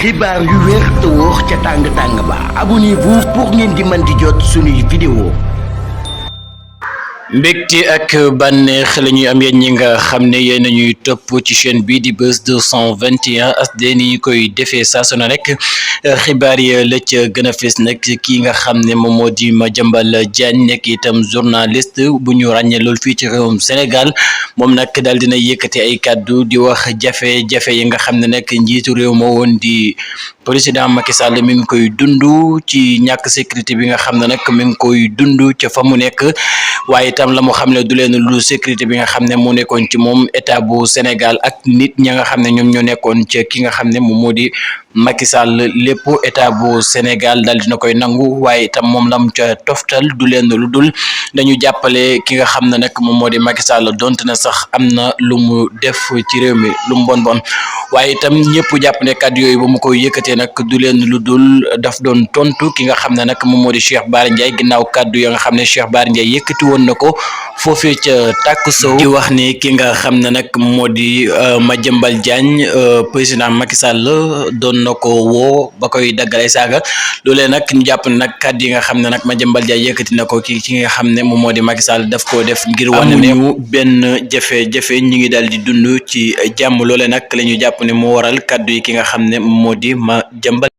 xibaar yu wér te wóor ca tàng ba abonnez-vous pour ngeen di mën di jot suñuy vidéo. mbégte ak bànneex la ñuy am yéen ñi nga xam ne yéen a ñuy topp ci chaîne bi di Buzz 221 HD ni ñu koy defee saa su ne rek xibaar yi la ca gën a fees nag kii nga xam ne moom moo di Madiambal Diagne nekk itam journaliste bu ñu ràññee lool fii ci réewum Sénégal moom nag daal dina yëkkati ay kàddu di wax jafe-jafe yi nga xam ne nag njiitu réew ma woon di président Macky Sall mi ngi koy dund ci ñàkk sécurité bi nga xam ne nag mi ngi koy dund ca fa mu nekk waaye itam la mu xam ne du leen lu sécurité bi nga xam ne moo nekkoon ci moom état bu Sénégal ak nit ña nga xam ne ñoom ñoo nekkoon ca ki nga xam ne moom moo di Macky Sall lépp état bu Sénégal daal dina koy nangu waaye itam moom lam ca toftal du leen lu dul dañu jàppale ki nga xam ne nag moom moo di Macky Sall donte na sax am na lu mu def ci réew mi lu mu bon waaye itam ñëpp jàpp ne kàddu yooyu ba mu koy yëkkatee nag du leen lu dul daf doon tontu ki nga xam ne nag moom moo di Cheikh Bara Ndiaye ginnaaw kàddu ya nga xam ne Cheikh Bara Ndiaye yëkkati woon na ko foofee ca Takku Sow di wax ni ki nga xam ne nag moo di Madiambal Diagne président Macky Sall doon na ko woo ba koy daggalay saaga loolee nag ñu jàpp ne nag kàddu yi nga xam ne nag Madiambal Diagne yëkkati na ko ki nga xam ne moom moo di Macky Sall daf koo def ngir wane ne benn jafe-jafe ñi ngi daal di dund ci jàmm loolee nag la ñu jàpp ne moo waral kàddu yi ki nga xam ne moo di Madiambal